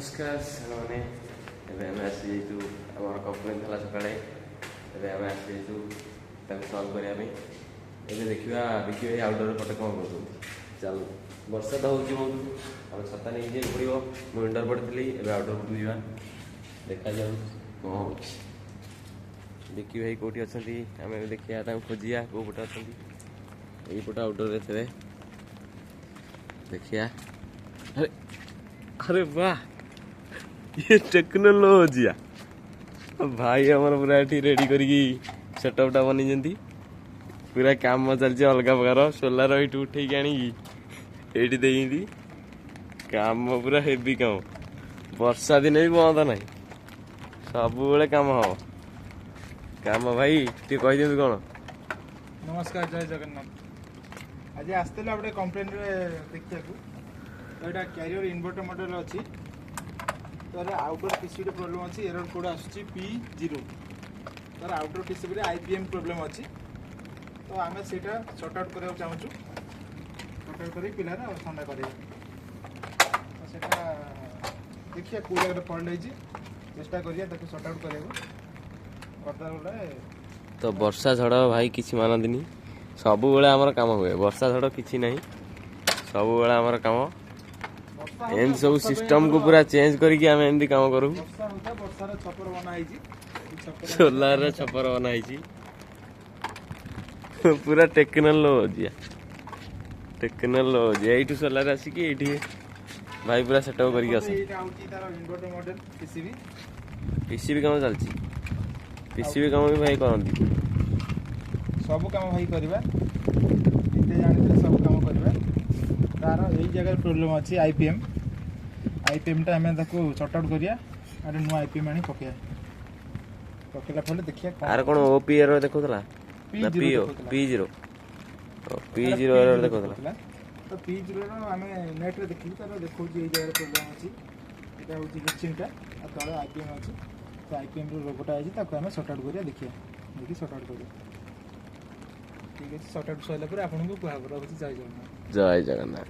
ନମସ୍କାର ସାଙ୍ଗମାନେ, ଏବେ ଆମେ ଆସିଯାଇଛୁ। ଆମର କମ୍ପ୍ଲେନ୍ ଥିଲା ସକାଳେ, ଏବେ ଆମେ ଆସିଯାଇଛୁ ତାକୁ ସଲ୍ଭ କରିବା ପାଇଁ। ଏବେ ଦେଖିବା ବିକି ଭାଇ ଆଉଟଡୋର୍ ପଟେ କ'ଣ କରୁଛନ୍ତି। ଚାଲ, ବର୍ଷା ତ ହେଉଛି ବହୁତ, ଆଉ ଛତା ନେଇକି ଯିବାକୁ ପଡ଼ିବ। ମୁଁ ଇନଡୋର୍ ପଟେ ଥିଲି, ଏବେ ଆଉଟଡୋର୍ ପଟକୁ ଯିବା। ଦେଖାଯାଉ କ'ଣ ହେଉଛି। ବିକି ଭାଇ କେଉଁଠି ଅଛନ୍ତି ଆମେ ଏବେ ଦେଖିବା, ତାଙ୍କୁ ଖୋଜିବା କେଉଁ ପଟେ ଅଛନ୍ତି। ଏଇପଟେ ଆଉଟଡୋର୍ରେ ଥିବେ, ଦେଖିବା। ଆରେ ଆରେ ବାह, ଇଏ ଟେକ୍ନୋଲୋଜିଆ ଭାଇ ଆମର ପୁରା ଏଠି ରେଡି କରିକି ସେଟଅପ୍ଟା ବନେଇଛନ୍ତି। ପୁରା କାମ ଚାଲିଛି ଅଲଗା ପ୍ରକାର। ସୋଲାର ଏଇଠୁ ଉଠେଇକି ଆଣିକି ଏଇଠି ଦେଇଛନ୍ତି। କାମ ପୁରା ହେଭି କାମ। ବର୍ଷା ଦିନେ ବି ବନ୍ଦ ନାହିଁ, ସବୁବେଳେ କାମ ହବ କାମ। ଭାଇ, ଟିକେ କହିଦିଅନ୍ତୁ କ'ଣ। ନମସ୍କାର, ଜୟ ଜଗନ୍ନାଥ। ଆଜି ଆସିଥିଲା ଗୋଟେ କମ୍ପ୍ଲେନରେ ଦେଖିବାକୁ। ତ ଏଇଟା କ୍ୟାରିୟର ଇନଭର୍ଟର ମଡେଲ ଅଛି। ତାର ଆଉଟଡୋର ପିସିବିରେ ପ୍ରୋବ୍ଲେମ୍ ଅଛି। ଏରର କୋଡ୍ ଆସୁଛି P0। ତାର ଆଉଟଡୋର ପିସିବିରେ ଆଇପିଏମ୍ ପ୍ରୋବ୍ଲେମ୍ ଅଛି। ତ ଆମେ ସେଇଟା ସର୍ଟ ଆଉଟ୍ କରିବାକୁ ଚାହୁଁଛୁ। ସର୍ଟ ଆଉଟ୍ କରି ପିଲାର ଥଣ୍ଡା କରିବା। ତ ସେଇଟା ଦେଖିବା କେଉଁ ଜାଗାରେ ଫଲ୍ଟ ହେଇଛି, ଚେଷ୍ଟା କରିବା ତାକୁ ସର୍ଟ ଆଉଟ୍ କରିବାକୁ। କରିଦେଲା ଗୋଟେ ତ ବର୍ଷା ଝଡ଼ ଭାଇ କିଛି ମାନନ୍ତିନି, ସବୁବେଳେ ଆମର କାମ ହୁଏ। ବର୍ଷା ଝଡ଼ କିଛି ନାହିଁ, ସବୁବେଳେ ଆମର କାମ। ବର୍ଷା ଏମିତି ସବୁ ସିଷ୍ଟମକୁ ପୁରା ଚେଞ୍ଜ କରିକି ଆମେ ଏମିତି କାମ କରୁ। ବର୍ଷା ହଉଥା, ବର୍ଷାର ଛପର ବନା ହେଇଛି। ଏଇ ଛପର ସୋଲାରର ଛପର ବନା ହେଇଛି। ପୁରା ଟେକ୍ନୋଲୋଜିଆ, ଟେକ୍ନୋଲୋଜି। ଏଇଠୁ ସୋଲାର ଆସିକି ଏଇଠି ଭାଇ ପୁରା ସେଟଅପ୍ କରିକି ଆସନ୍ତି। ଏଇଟା ହଉଛି ତାର ଇନଭର୍ଟର ମଡେଲ ପିସିବି। ପିସିବି କାମ ଚାଲିଛି। ପିସିବି କାମ ବି ଭାଇ କରନ୍ତି। ସବୁ କାମ ଭାଇ କରିବା, ଯେତେ ଜାଣିଥିଲେ ସବୁ କାମ କରିବା। ତାର ଏଇ ଜାଗାରେ ପ୍ରୋବ୍ଲେମ୍ ଅଛି ଆଇପିଏମ୍। ଆଇପିଏମ୍ଟା ଆମେ ତାକୁ ସର୍ଟ ଆଉଟ୍ କରିବା ଆଉ ନୂଆ ଆଇପିଏମ୍ ଆଣି ପକେଇବା। ପକେଇଲା ପରେ ଦେଖିବା କ'ଣ। ଆର କ'ଣ ଓ ପି ଏରର ଦେଖାଉଥିଲା ନା P0 P O? ଦେଖାଉଥିଲା। P0, P0 error ଦେଖାଉଥିଲା। ତ P0ର ଆମେ ନେଟ୍ରେ ଦେଖିଲୁ, ତାର ଦେଖାଉଛି ଏଇ ଜାଗାରେ ପ୍ରୋବ୍ଲେମ୍ ଅଛି। ଏଇଟା ହେଉଛି ହିଟସିଙ୍କଟା ଆଉ ତଳେ ଆଇପିଏମ୍ ଅଛି। ତ ଆଇପିଏମ୍ର ରୋଗଟା ହେଇଛି, ତାକୁ ଆମେ ସର୍ଟ ଆଉଟ୍ କରିବା। ଦେଖିବା, ଦେଖି ସର୍ଟ ଆଉଟ୍ କରିବା। ଠିକ୍ ଅଛି, ସର୍ଟ ଆଉଟ୍ ସରିଲା ପରେ ଆପଣଙ୍କୁ କୁହାହବ। ରହୁଛି, ଜୟ ଜଗନ୍ନାଥ। ଜୟ ଜଗନ୍ନାଥ।